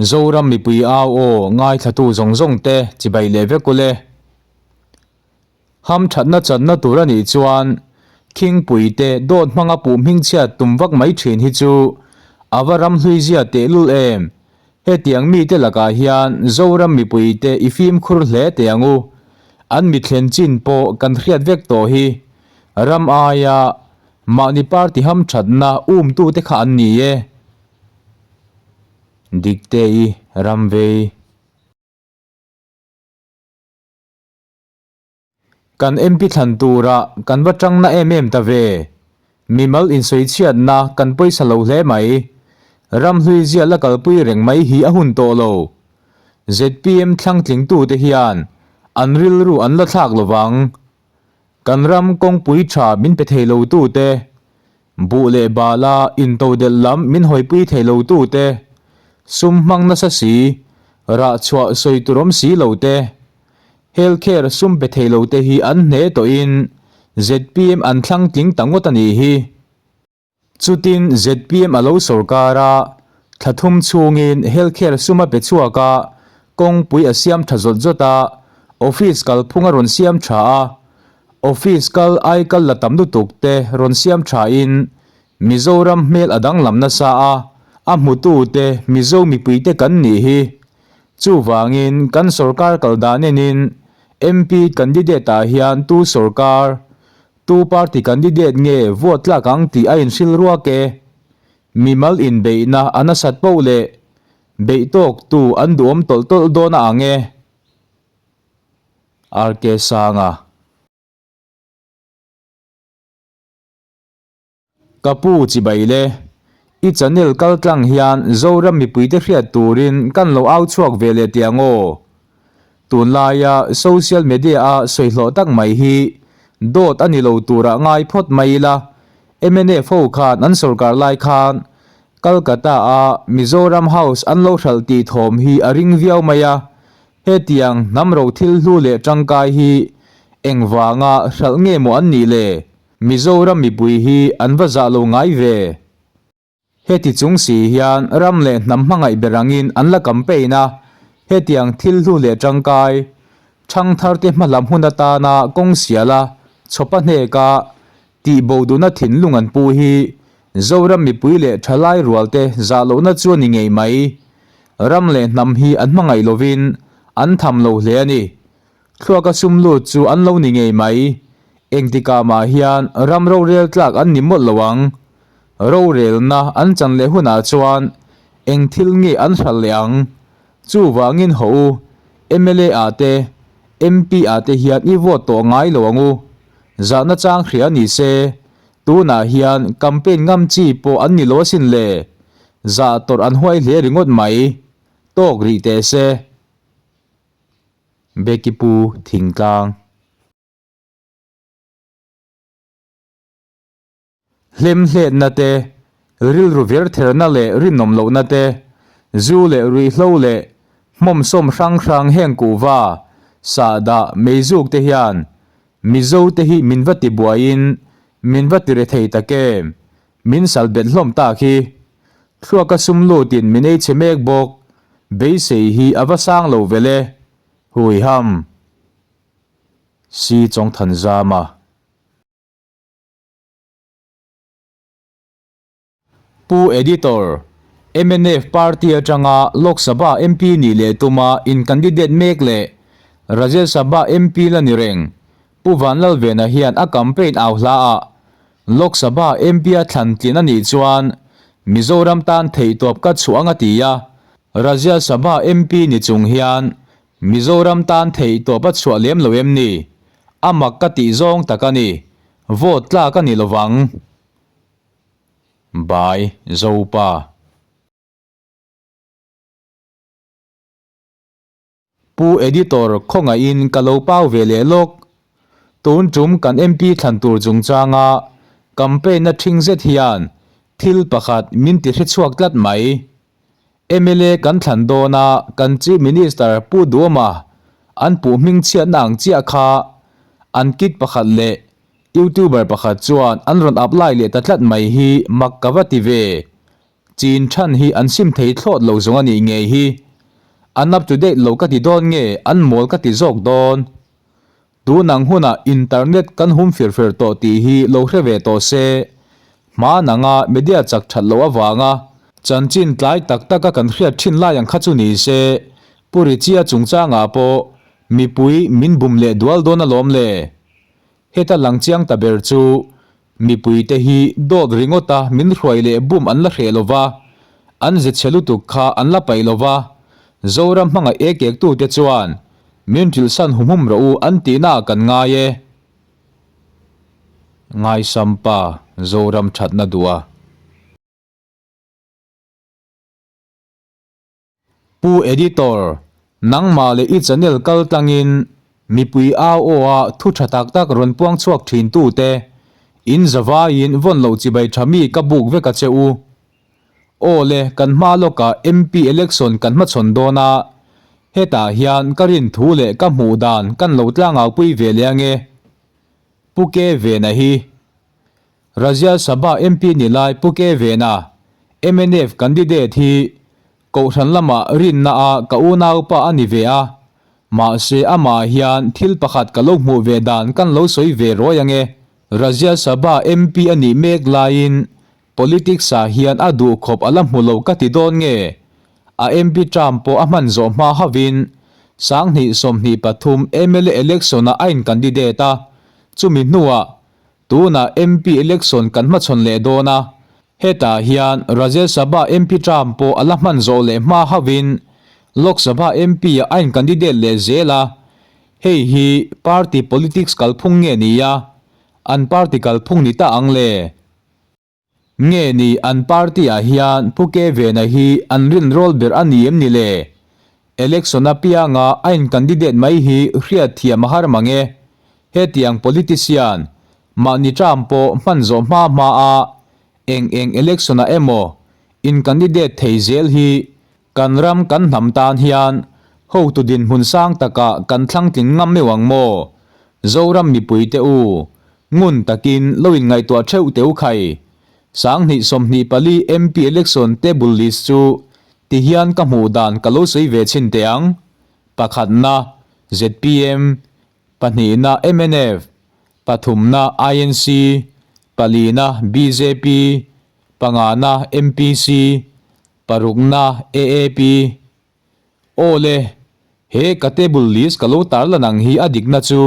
Zoram mipui au aw ngaithlatu zawng zawng te chibai leh vek ule. Hamthatna channa tur a nih chuan khingpui te dawt hmanga puh hmingchhiat tum vak mai thin hi chu a va ramhlui zia tehlul em. Hetiang mite lakah hian Zoram mipuite i fimkhur hle teh ang u. An mithlen chin pawh kan hriat vek tawh hi. Ram aia mahni party hamthatna umtute kha an ni e. Diktei ram vei. Kan MP thlan turah kan va tangna em em ta ve. Mimal insawichhiatna kan pawisa lo hle mai. Ramhlui zia la kalpui reng mai hi a hun tawh lo. Zpm thlangtlingtute hian an rilru an la thlak lovang. Kan ram kawngpui tha min pe thei lotute, buh leh bala intodelh lam min hawipui thei lotute, sum hmang nasa si, rah chhuah sawi tur awm si lote, Health care sum pe thei lo te hi an hne tawhin zpm an thlang tling ta ngawt a nih hi. Chutin zpm a lo sawrkar a, thla thum chhungin health care sum a pe chhuak a, kawngpui a siam tha zawt zawt a, office kalphung a rawn siam tha a, office kal ai kal la tam lutuk te rawn siam tha in Mizoram hmel a danglam nasa a, a hmutu te Mizo mipui te kan nih hi. Chuvangin kan sorkar kal dan enin MP candidate ah hian tu sorkar, tu party candidate nge vote tlak ang tih a inhrilh ruak e. Mimal inbeihna a nasat poh leh beih tawk tu an duhawm tawlh tawlh dawn a ang e. RK Sanga. Ka pu chibai le. I channel kal tlang hian Zoram mipuite hriat turin kan lo au chhuak ve leh tih ang aw. Tunlaia social media a sawi hlawh tak mai hi dawt a ni lo turah ngai phawt mai ila. Mnf ho khan an sorkar lai khan Calcutta a Mizoram House an lo hralh tih thawm hi a ring viau mai a. Hetiang hnam ro thil hlu leh tangkai hi engvanga hralh nge maw an nih le? Mizoram mipui hi an va zah lo ngai ve. Heti chung si hian ram leh hnam hmangaih ber angin an la campaign a, hetiang thil hlu leh tangkai, thangtharte hmalam hun atana kawng siala chhawpa hneka tihbo duhna thinlung an pu hi Zoram mipui leh thalai rualte zah lohna chu a ni ngei mai. Ram leh hnam hi an hmangaih lovin an tham lo hle a ni. Thluaka sum lut chu an lo ni ngei mai. Engtikah mah hian ram rorel tlak an ni mawlh lo ang. Rorelna an chan leh hunah chuan eng thil nge an hralh leh ang? Chuvangin haw u, mla ah te, MP ah te hian i vote tawh ngai lo ang u. Zahna chang hria ni se, tunah hian campaign ngam chi pawh an ni lo asin le. Zah tawrh an huai hle ringawt mai. Tawk rih teh se. Becky Pu Thingtlang. Hlemhletna te, rilru vertherna leh rinawm lohna te, zu leh ruihhlo leh hmawmsawm hrang hrang heng kuhva, sahdah, meizuk te hian Mizo te hi min va tibuaiin min va tire thei tak em? Min sal bet hlawm tak hi. Thluaka sum lutin min ei chhe mek bawk, beisei hi a va sang lo vel e. Huiham. Si Chawngthanzama. Pu Editor, mnf party atanga Lok Sabha MP nih leh tuma in candidate mek leh Rajya Sabha MP la ni reng Pu Vanlalvena hian a campaign au hla ah Lok Sabha MP a thlan tlin a nih chuan Mizoram tan theihtawp ka chhuah ang a ti a, Rajya Sabha MP ni chung hian Mizoram tan theihtawp a chhuah lem lo em ni? A mak ka tih zawng tak a ni. Vote tlak a ni lovang. By Zopa. Pu Editor khawngaihin ka lo pau ve leh lawk. Tun tum kan MP thlan tur chungchanga campaign na ṭhing zet hian thil pakhat min ti hrechhuak tlat mai. Mla kan thlan dawna kan Chief Minister Pu Duama an puh hmingchhiatna ang chiah kha an kit pakhat leh Youtuber pakhat chuan an rawn apply leh ta tlat mai hi mak ka va ti ve. Chin than hi an sim thei thlawt lo zawng a nih ngei hi. An up to date lo ka ti dawn nge an mawl ka ti zawk dawn. Tun ang hunah internet kan hum fir fer tawh tih hi lo hre ve tawh se. Hma nanga media chak that loh avanga chanchin tlai tak taka kan hriat thin lai ang kha chu ni se, Pu Richie-a chungchangah pawh mipui min bum leh dual dawn alawm le. Heta lang chiang ta ber chu mipuite hi dawt ringawta min hruai leh bum an la hreh lo va, an ze chhe lutuk kha an la paih lo va, Zoram hmangaih ek ektute chuan min hrilhsan hum hum rawh u an tihnaah kan ngai e. Ngaisam pa Zoram thatna duh a. Pu Editor, nangmah leh i channel kal tlangin mipui au aw a thu tha tak tak rawn puang chhuak thin tute in zavaiin vawn loh chibai tha mi ka buk vek a che u. Aw le, kan hma lawkah MP election kan hmachhawn dawn a, hetah hian ka rin thu leh ka hmuh dan kan lo tlangaupui ve leh ange. Pu Ke Vena hi. Rajya Sabha MP ni lai Pu Ke Vena, mnf candidate hi Kohhran lamah rinna a ka unaupa a ni ve a, mahse amah hian thil pakhat ka lo hmuh ve dan kan lo sawi ve rawi ange. Rajya Sabha MP a nih mek laiin politics ah hian a duh khawp a la hmu lo ka ti dawn nge? A MP term pawh a hman zawh hma hauhin 2023 mla election ah a in candidate a, chumi hnuah Tunah MP election kan hmachhawn leh dawn a, hetah hian Rajya Sabha MP term pawh a la hman zawh leh hma hauhin Lok Sabha MP ah a in candidate leh zel a, hei hi party politics kalphung nge ni a, an party kalphung ni ta ang le? Nge ni an party ah hian Pu Ke Vena hi an rinrawl ber a ni em ni le? Election apianga a in candidate mai hi hriat thiam a har mang e. Hetiang politician, mahni term pawh hman zawh hma hma a eng eng election ah emaw in candidate thei zel hi kan ram kan hnam tan hian hotu dinhmun sang takah kan thlang tling ngam meuh ang maw? Zoram mipuite u, ngun takin lo in ngaihtuah theuh teh u khai. 2024 MP election table list chu ti hian ka hmuh dan ka lo sawi ve chhin teh ang. Pakhatna, zpm, Pahnihna mnf, pathumna INC, palina bjp, pangana MPC, parukna AAP. Aw le, he ka table list ka lo tarlan ang hi a dikna chu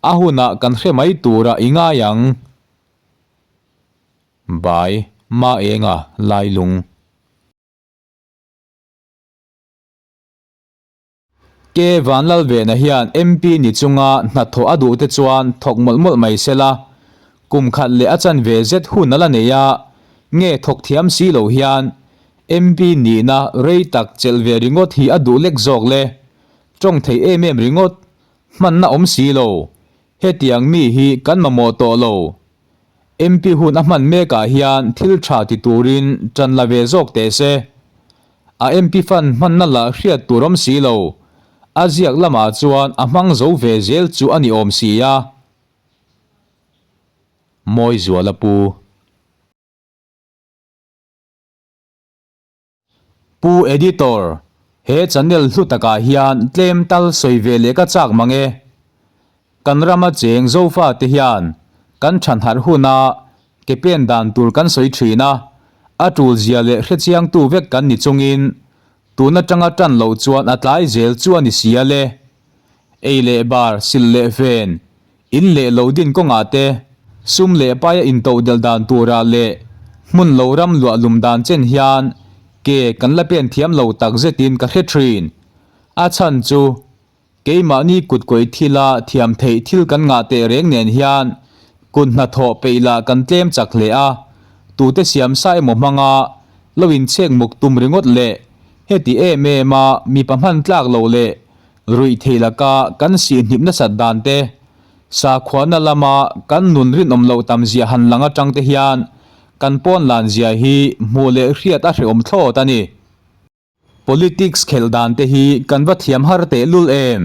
a hunah kan hre mai turah i ngai ang. Bai, Maenga, Lailung. Ke Vanlalvena hian MP ni chunga hnathawh a duh te chuan thawk mawlh mawlh mai se la, kum khat leh a chanve zet hun a la nei a, nge thawk thiam si lo hian MP nihna rei tak chelh ve ringawt hi a duh lek zawk le? Tawng thei em em ringawt, hmanna awm si lo, hetiang mi hi kan mamawh tawh lo. MP hun a hman mekah hian thil tha ti turin tan la ve zawk teh se. A MP fund hmanna lah hriat tur awm si lo. A ziak lamah chuan a hmang zo ve zel chu a ni awm si a. Mawizuala Pu. Pu Editor, he channel hlu takah hian tlem tal sawi ve leh ka chak mang e. Kan rama cheng Zofa te hian kan thanharh huna ke pen dan tur kan sawi thin a, a tul zia leh hrechiangtu vek kan ni chungin tun atanga tan loh chuan a tlai zel chu a ni si a le. Ei leh bar, sil leh ven, In leh lo din kawngah te, sum leh paia intodelh dan turah leh hmun lo ram luah lum dan chen hian ke kan la pen thiam lo tak zetin ka hre thin. A chhan chu, keimahni kutkawih thila thiam theih thil kan ngah teh reng nen hian kut hnathawh peih lah kan tlem chak hle a, tute siam sa emaw hmanga lo inchhek muk tum ringawt leh heti em em a mipa hman tlak loh leh Ruih theih laka kan sihhnip nasat dan te, sakhuana lama kan nun rinawm loh tam zia han lang atang te hian kan pawn lan zia hi hmuh leh hriat a hrehawm thlawt a ni. Politics khelh dan te hi kan va thiam har teh lul em?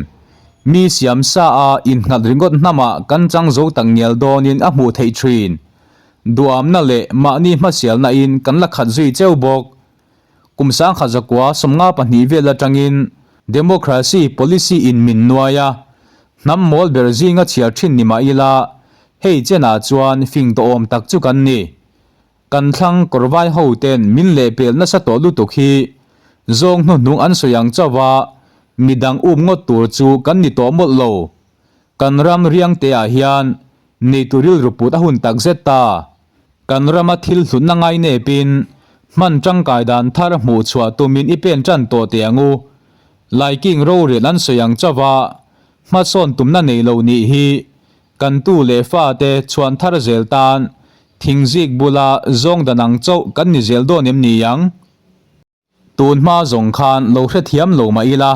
Mi siam sa a innghat ringawt hnamah kan chang zo tak ngial dawnin a hmuh theih thin. Duamna leh mahni hmasialna in kan la khat zui cheu bawk. Kum 1952 vel atangin democracy policy in min nuai a, hnam mawl ber zinga chhiar thin ni mah ila, hei chenah chuan fing tawhawm tak chu kan ni. Kan thlang kawrvai ho ten min lehpel nasa tawh lutuk hi zawng hnuhnung an sawi ang chauh a, midang um ngawt tur chu kan ni tawh mawlh lo. Kan ram riangte ah hian neitu rilru put a hun tak zet ta. Kan rama thil hlutna ngai nepin hman tangkai dan thar hmuh chhuah tumin i pen tan tawh teh ang u. Laiking rorel an sawi ang chauh a, hmasawn tumna nei lo nih hi kan tu leh fate chhuan thar zel tan thingzik bula zawng dan ang chauh kan ni zel dawn em ni ang? Tun hma zawng khan lo hrethiam lo mah ila,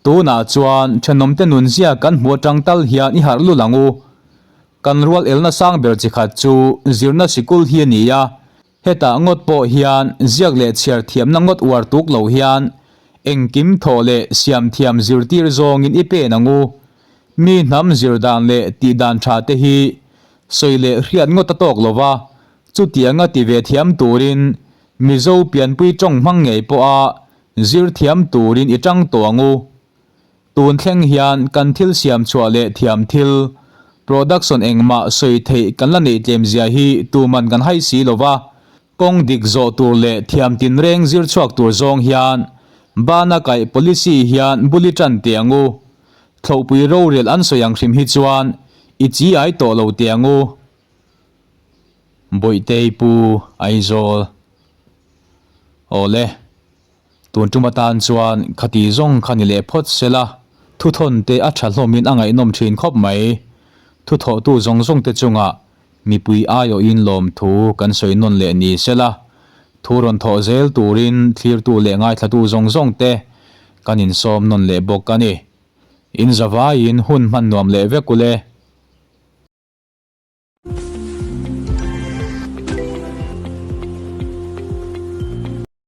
tunah chuan thenawmte nunzia kan hmu atang tal hian i harh lul ang u. Kan rual elna sang ber chi khat chu zirna sikul hi a ni a, hetah ngawt pawh hian ziak leh chhiar thiamna ngawt uar tuk lo hian engkim thawh leh siam thiam zirtir zawngin i pen ang u. Mi hnam zir dan leh tih dan tha te hi sawi leh hriat ngawt a tawk lo va, chutianga ti ve thiam turin Mizo pianpui tawng hmang ngei pawha zir thiam turin i tang tawh ang u. Tun thleng hian kan thil siam chhuah leh thiam thil, production engmah sawi theih kan la neih tlem zia hi tuman kan hai si lo va, kawng dik zawh tur leh thiam tinreng zir chhuak tur zawng hian bana kaih policy hian bul i tan teh ang u. Thlauhpui rorel an sawi ang hrim hi chuan i chi ai tawh lo teh ang u. Bawihtei Pu Aizawl Awle, tun tum atan chuan khati zawng kha ni leh phawt se la, thuthawn te a tha hlawmin a ngaihnawm thin khawp mai. Thuthawhtu zawng zawng te chungah mipui aiawhin lawmthu kan sawi nawn leh ni se la, thu rawn thawh zel turin thlirtu leh ngaithlatu zawng zawng te kan insawm nawn leh bawk a ni. In zavaiin hun hman nuam leh vek ule.